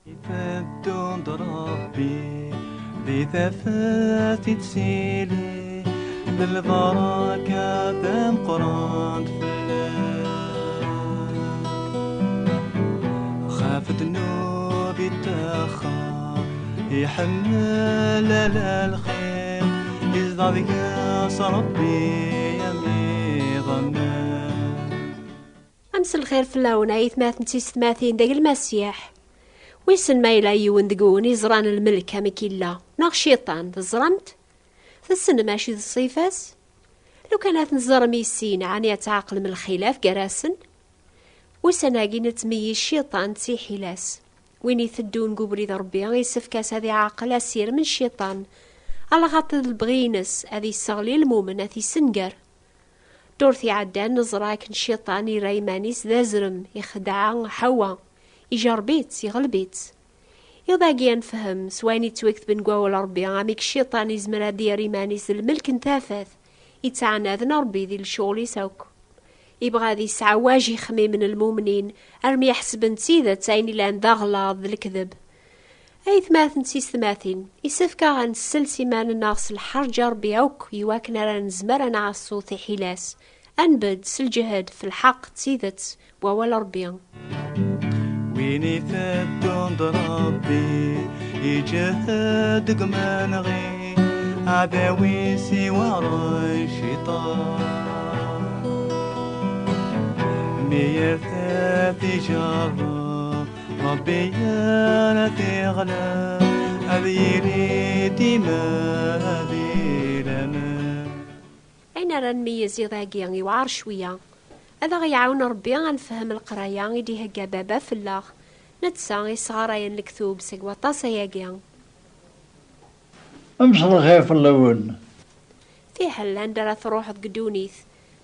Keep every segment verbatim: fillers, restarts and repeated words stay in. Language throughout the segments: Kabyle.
Iteddun-d Ṛebbi di tafat i d-tili, d lbaraka tameqqrant fell-as. Ɣef ddnub ittaxer, iḥemmel ala lxir, izdeɣ deg-s Ṛebbi am iḍemman. Amselxir fell-awen, ay atmaten d tisetmatin deg Lmasiḥ. Wissen ma yella yiwen deg-wen iẓran lmelk amek illa, neɣ cciṭan, teẓram-t? Tessnem acu d ṣṣifa-s? Lukan ad ten-teẓrem i sin, ɛni ad tɛeqlem lxilaf gar-asen? Ussan-agi nettmeyyiz cciṭan d tiḥila-s. Win iteddun deg ubrid n Ṛebbi, issefk-as ad iɛaqel asirem n cciṭan, alaxaṭer d lebɣi-ines ad isseɣli lmumen, ad t-issenger. Ddurt iɛeddan neẓra akken cciṭan irra iman-is d azrem, ixeddeɛ Ḥawa, ijerreb-itt, iɣleb-itt. Iḍ-agi ad nefhem s wayen yettwaketben deg wawal Ṛebbi amek cciṭan izmer ad d-yerr iman-is d lmelk n tafat, ittɛanaden Ṛebbi di lecɣal-is akk. Ibɣa ad isɛewwaj ixemmimen n lmumnin, armi iḥesben d tidet ayen ilan d aɣlaḍ d lekdeb. Aytmaten d tisetmatin, isefk-aɣ ad nessels iman-nneɣ s lḥerǧ Ṛebbi akk, iwakken ara nezmer ad nɛassu tiḥila-s, ad nbedd s lǧehd f lḥeqq d tidet n wawal Ṛebbi. Win iteddun d Ṛebbi, iǧehd deg umenɣi, aɛdaw-is iweɛṛen cciṭan. Mi yerta tijerreb, Ṛebbi ara tiɣla, ad yili dima di laman. Ayen ara nmeyyez iḍ-agi yewɛer cwiya. Ad aɣ-iɛawen Ṛebbi ad nefhem leqraya i d-ihegga Baba fell-aɣ, netta isɣarayen lektub seg waṭas ayagi. Amselxir fell-awen. Fiḥel anda ara truḥeḍ deg ddunit,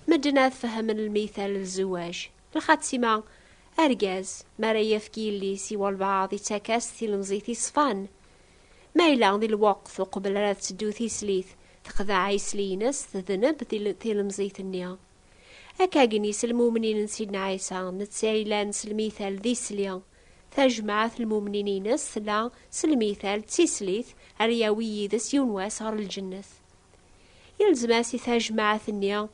medden ad fehmen lmital n zzewwaj. Lxatima, argaz, mi ara yefk yelli-s i walbeɛḍ, ittak-as tilemẓit iṣfan. Ma yella di lweqt uqbel ara teddu tislit, texdeɛ isli-ines, tedneb til-, tilemẓit-nni. Akkagni s lmumnin n Sidna Ɛisa, netta yellan s lmital d isli. Tajmaɛt n lmumnin-ines tella s lmital d tislit, ara yawi yid-s yiwen wass ɣer lǧennet. Yelzem-as i tajmaɛt-nni,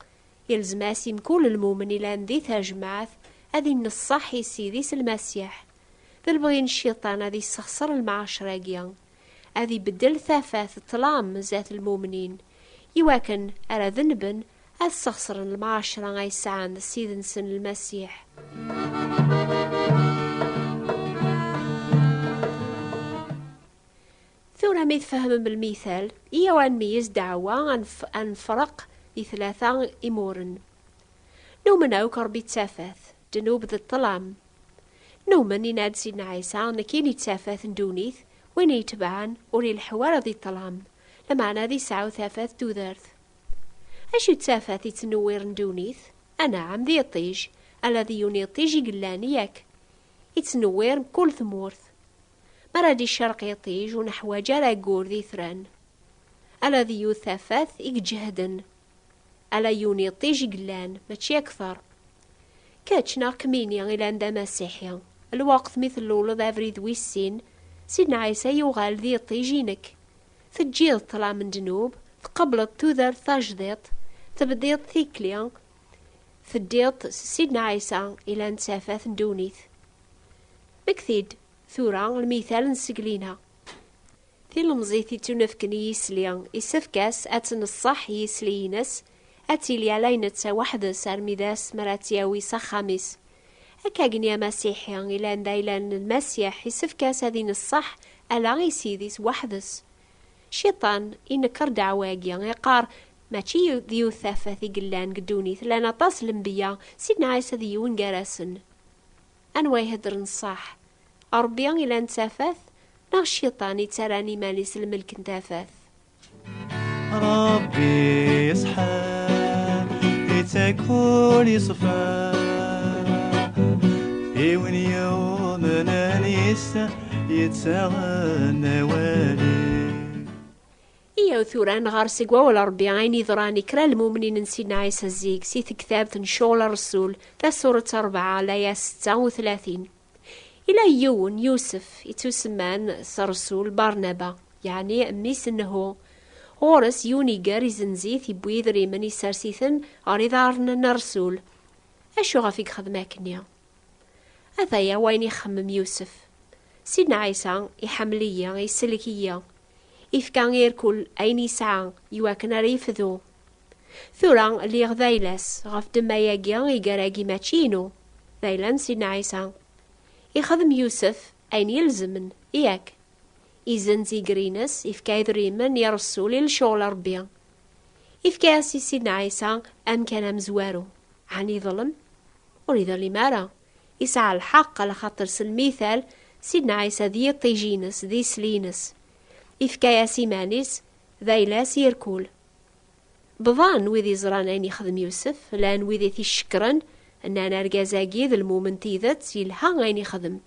yelzem-as i mkul lmumen ilan di tajmaɛt ad inneṣṣaḥ i Sidi-s Lmasiḥ. D lebɣi n cciṭan ad issexṣer lemɛacra-agi, ad ibeddel tafat ṭṭlam zdat lmumnin, iwakken ara denben ad sexṣren lemɛacra ay sɛan d Ssid-nsen Lmasiḥ. Tura mi tfehmem lmital, iyyaw ad nmeyyez ddeɛwa, ad nf-, ad nefreq di tlata imuren. Numen akk Ṛebbi d tafat, ddnub d ṭṭlam. Numen, yenna-d Sidna Ɛisa, nekkini d tafat n ddunit, win yetebɛen ur ileḥḥu ara di ṭṭlam, lameɛna ad isɛu tafat n tudert. Acu d tafat yettnewwiren ddunit? Anɛam, d iṭij, ala d yiwen iṭij i yellan, yak, yettnewwir mkul tmurt. Mi ara d-icerreq yiṭij, ur neḥwaǧ ara aggur d itran. Ala d yiwet tafat i iǧehden. Ala yiwen iṭij i yellan, mačči akter. Kečč neɣ kemmini ilan d amasiḥi, lweqt mi telluleḍ abrid wis sin, Sidna Ɛisa yuɣal d iṭij-inek. Teǧǧiḍ ṭṭlam n ddnub, tqebleḍ tudert tajdiṭ, tebdiḍ tikli, teddiḍ s Sidna Ɛisa ilan d tafat n ddunit. Mmekti-d tura lmital n tseglina. Tilemẓit ittunefken i yisli, isefk-as ad tneṣṣaḥ i yisli-ines, ad tili ala i netta weḥd-s armi d ass mi ara tt-yawi s axxam-is. Akkagni amasiḥi ilan d ayla n Lmasiḥ, isefk-as ad ineṣṣaḥ ala i Ssid-is weḥd-s. Cciṭan inekker ddeɛwa-agi, iqqar, mačči d yiwet tafat i yellan deg ddunit, llan aṭas n lenbiya, Sidna Ɛisa d yiwen gar-asen. Anwa iheddren ṣṣeḥ? Ṛebbi ilan d tafat, neɣ cciṭan yettarran iman-is lmelk n tafat? Ṛebbi iṣeḥḥa, ittak ul iṣfa, i win yumnen yis-s yettaɣen awal-is. Iyyaw tura nɣer seg wawal Ṛebbi ayen yeḍran i kra n lmumnin n Sidna Ɛisa zik, si tektabt n Ccɣel Ṛṛsul, tasuret ṛebɛa, laya setta u tlatin. Ila yiwen Yusef ittusemman s Rsul Barnaba, yeɛni mmi-s n Nhu. Ɣur-s yiwen iger izenz-it, iwwi idrimen, issers-iten ɣer iḍarren n Rsul. Acu ɣef i yexdem akkenni? Ataya wayen ixemmem Yusef. Sidna Ɛisa iḥemmel-iyi, isellek-iyi. Ifka i irkul ayen yesɛa iwakken ara yefdu. Tura lliɣ d ayla-s, ɣef ddemma-agi, iger-agi mačči inu. D ayla n Sidna Ɛisa. Ixdem Yusef ayen ilezmen, yak. Izenz iger-ines, ifka idrimen i Rsul i lecɣel Ṛebbi. Ifka-yas i Sidna Ɛisa amkan amezwaru. Ɛni iḍlem? Ur iḍlim ara. Isɛa lḥeqq, ala xaṭer s lmital, Sidna Ɛisa d yiṭij-ines, d isli-ines. Ifka-yas iman-is d ayla-s i irkul. Bḍan wid iẓran ayen ixdem Yusef, llan wid i t-icekkren, nnan argaz-agi d lmumen tidet, yelha ayen ixdem.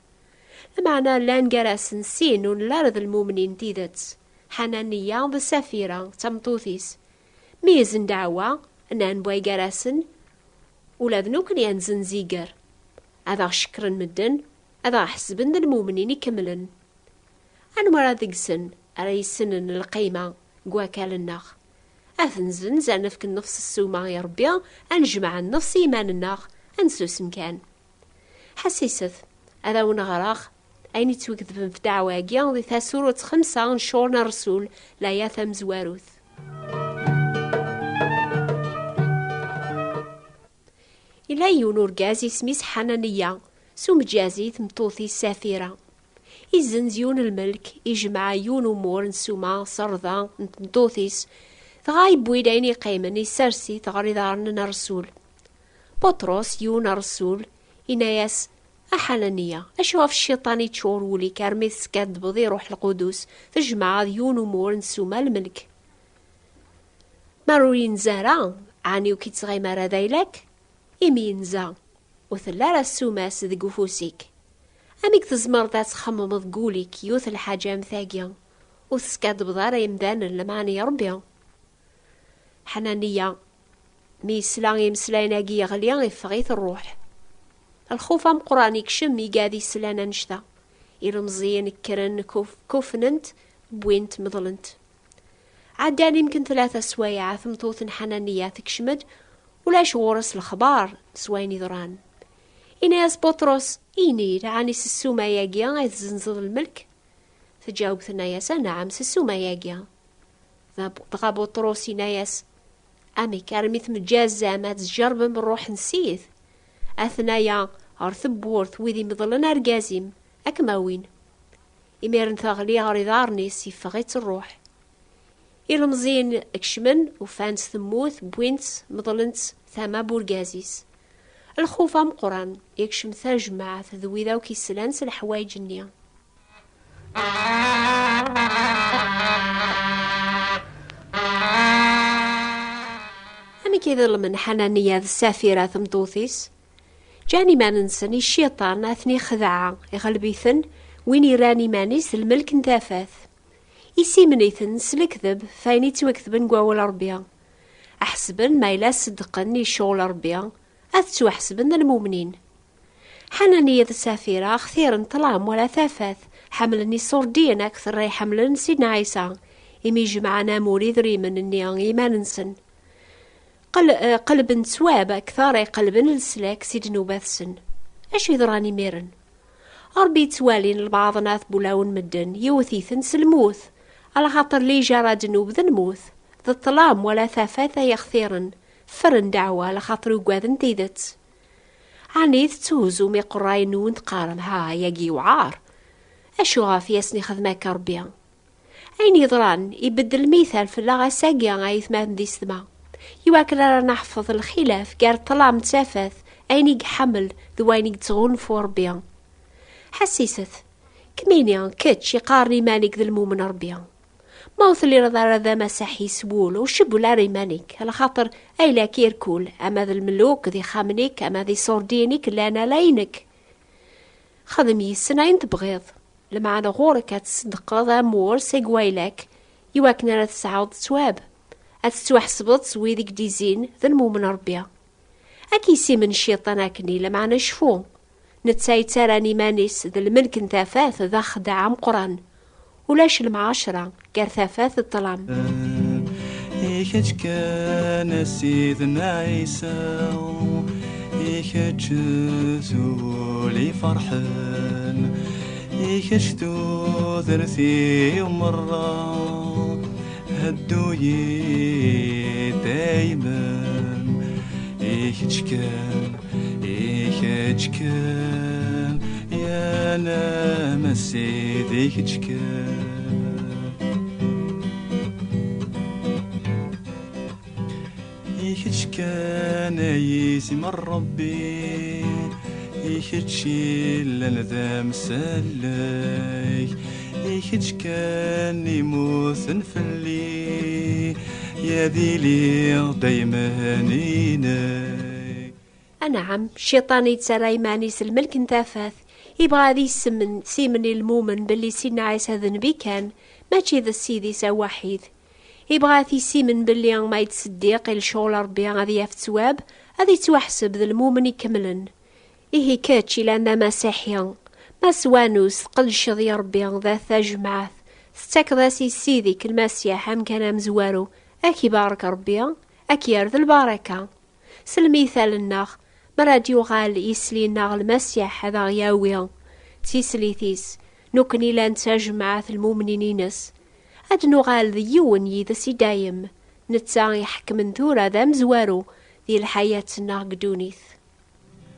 Lameɛna llan gar-asen sin ur nelli ara d lmumnin n tidet, Ḥananiya d Safira, d tameṭṭut-is. Mi yezzen ddeɛwa, nnan wway gar-asen, ula d nekkni ad nzenz iger. Ad aɣ-cekkren medden, ad aɣ-ḥesben d lmumnin ikemlen. Anwa ara deg-sen ara yessnen lqima deg wakal-nneɣ? Ad t-nzenz, ad nefk nnefs ssuma i Ṛebbi, ad nejmeɛ nnefs i yiman-nneɣ, ad nsusem kan. Ḥessiset, ad awen-ɣreɣ ayen yettwaketben f ddeɛwa-agi di tasurut xemsa n Ccɣel n Ṛṛsul, laya tamezwarut. Ila yiwen urgaz isem-is Ḥananiya, s umeǧǧaz i tmeṭṭut-is Safira. Izenz yiwen lmelk, ijmeɛ yiwen umur n ssuma s rrḍa n tmeṭṭut-is, dɣa yewwi-d ayen yeqqimen, issers-it ɣer iḍarren n Rrsul. Buṭrus, yiwen Rrsul, yenna-yas, A Ḥananiya, acu ɣef cciṭan iččur wul-ik armi teskaddbeḍ i Ṛuḥ Lqudus, tjemɛeḍ yiwen umur n ssuma lmelk? Mer ur yenza ara, ɛni ur k-ittɣim ara d ayla-k? Imi yenza, ur telli ara ssuma-s deg ufus-ik. Amek tzemreḍ ad txemmemeḍ deg wul-ik yiwet lḥaǧa am tagi, ur teskaddbeḍ ara imdanen lameɛna i Ṛebbi? Ḥananiya, mi yesla i imeslayen-agi yeɣli, iffeɣ-it ṛṛuḥ. Lxuf ameqqran ikcem igad yeslan annect-a. Ilemẓiyen kkren, kuf-, kufnen-t, wwin-t, meḍlen-t. Ɛeddan imken tlata swayeɛ, tameṭṭut n Ḥananiya tekcem-d, ulac ɣur-s lexbar s wayen yeḍran. Yenna-yas Buṭrus, ini-d, ɛni s ssuma-agi ay tzenzeḍ lmelk? Teǧaweb tenna-yas, anɛam, s ssuma-agi. Dɣa Bu-, dɣa Buṭrus yenna-yas, amek armi temǧazzam ad tjerbem ṛṛuḥ n Ssid? Atnaya ɣer tewwurt, wid imeḍlen argaz-im, ad kem-awin. Imiren teɣli ɣer iḍarren-is, iffeɣ-itt ṛṛuḥ. Ilemẓiyen kecmen, ufan-tt temmut, wwin-tt, meḍlen-tt tama n urgaz-is. Lxuf ameqqran ikcem tajmaɛt d wid akk islan s leḥwayeǧ-nni. Amek i ḍelmen Ḥananiya d Safira tmeṭṭut-is? Ǧǧan iman-nsen i cciṭan, ad ten-ixdeɛ, iɣleb-iten, win irran iman-is d lmelk n tafat. Isimen-iten s lekdeb f ayen ittwaketben deg wawal Ṛebbi. Ḥesben ma yella ṣeddqen i ccɣel Ṛebbi, ad ttwaḥesben d lmumnin. Ḥananiya d Safira xtiren ṭṭlam wala tafat, ḥemmlen iṣurdiyen akter ay ḥemmlen Sidna Ɛisa, imi jemɛen amur idrimen-nni i yiman-nsen. Qel-, eh, qelben ttwab akter ay qelben leslak si ddnubat-sen. Acu yeḍran imiren? Ṛebbi yettwalin lbaɛḍ n at wulawen medden, yewwet-iten s lmut, alaxaṭer lijar ddnub d lmut, d ṭṭlam wala tafat ay xtiren, ffren ddeɛwa alaxaṭer ugaden tidet. Ɛni tetthuzum iqerray-nwen teqqarem, ha, ayagi yewɛer? Acu ɣef i asen-ixdem akka Ṛebbi? Ayen yeḍran ibeddel lmital fell-aɣ ass-agi, ay atmaten d yessetma, iwakken ara neḥfeḍ lxilaf gar ṭṭlam d tafat, ayen i iḥemmel d wayen i yettɣunfu Ṛebbi. Ḥessiset, kemmini, kečč iqqaren iman-ik d lmumen Ṛebbi. Ma ur telliḍ ara d amasiḥi s wul, ur cewwel ara iman-ik, alaxaṭer ayla-k irkul, ama d lmeluk d ixxamen-ik, ama d iṣurdiyen-ik llan ala inek. Xdem yis-sen ayen tebɣiḍ. Lameɛna ɣur-k ad tṣeddqeḍ amur seg wayla-k, iwakken ara tesɛuḍ ttwab, ad tettwaḥesbeḍ s wid i k-d-izzin d lmumen Ṛebbi. Ad k-yessimen cciṭan akkenni, lameɛna cfu, Netta yettarran iman-is d lmelk n tafat d axeddaɛ ameqqran. Ulac lemɛacra gar tafat d ṭṭlam. I kečč kan a Sidna Ɛisa, i kečč tul iferḥen, i kečč tudert-iw merra, heddu-yi daymen, i kečč kan, i kečč kan, ya namessid, i kečč kan. I kečč kan ay isem n Ṛebbi, i kečč yellan d amsallek, i kečč kan imuten fell-i, ya d iliɣ daymen inek. Anɛam, cciṭan yettarra iman-is lmelk n tafat, ibɣa ad yessemen s imen i lmumen belli Sidna Ɛisa d nnbi kan, mačči d Ssid-is awaḥid. Ibɣa ad t-issimen belli ma yettseddiq i lecɣel Ṛebbi ad yaf ttwab, ad yettwaḥseb d lmumen ikemlen. Ihi kečč ilan d amasiḥi, ma s wanus tqeddceḍ i Ṛebbi d at tajmaɛt, tettakeḍ-as i Ssid-ik Lmasiḥ amkan amezwaru, ad k-ibarek Ṛebbi, ad k-yerr d lbaraka. S lmital-nneɣ, mi ara d-yuɣal yisli-nneɣ Lmasiḥ ad aɣ-yawi d tislit-is, nekkni la nettajmaɛ d lmumnin-ines, ad nuɣal d yiwen yid-s i dayem, netta iḥekmen tura d amezwaru di lḥayat-nneɣ deg ddunit.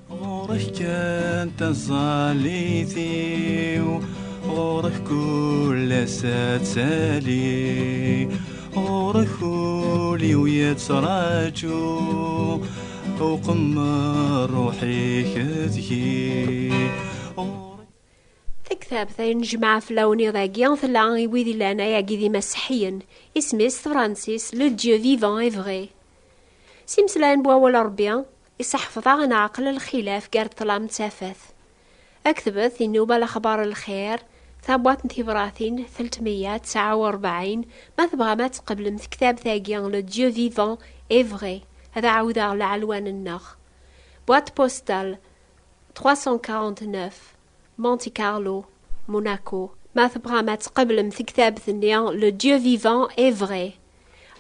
Ɣur-k kan taẓallit-iw, ɣur-k kul ass ad tali, ɣur-k ul-iw yettraǧu, uqemmer ruḥ-ik deg-i. Taktabt ay nejmeɛ fell-awen iḍ-agi tella i wid illan ayagi d imaseḥḥiyen, isem-is s tefransist Le Dieu vivant et vrai. S imeslayen n wawal n Ṛebbi, iseḥfeḍ-aɣ ad neɛqel lxilaf gar ṭṭlam d tafat. Aktbet i nnuba Lexbar n Lxir, tabwaṭ n tibratin telt meyya tesɛa u rebɛin, ma tebɣam ad tqeblem tektabt-agi Le Dieu vivant et vrai, ad ɛawdeɣ lɛelwan-nneɣ. Boîte postale trois cent quarante-neuf, Monte Carlo, Monaco. Ma tebɣam ad tqeblem tektabt-nni Le Dieu vivant et vrai,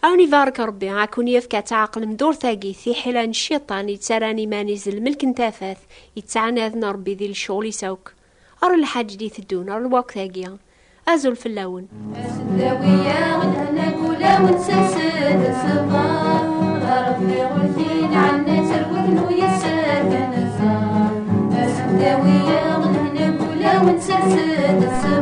a wen-ibarek Ṛebbi, a ken-yefk ad tɛeqlem ddurt-agi, tiḥila n cciṭan yettarran iman-is d lmelk n tafat, yettɛanaden Ṛebbi di lecɣel-is akk. Ar lḥaǧ d-iteddun, ar lweqt-agi. Azul fell-awen. Aseddawi-ya lehna n wulawen sers-d ṣṣber, Ṛebbi ɣur-k inɛel, terwet n uyesser d nẓer. Aseddawi-ya lehna n wulawen sers-d ṣṣber.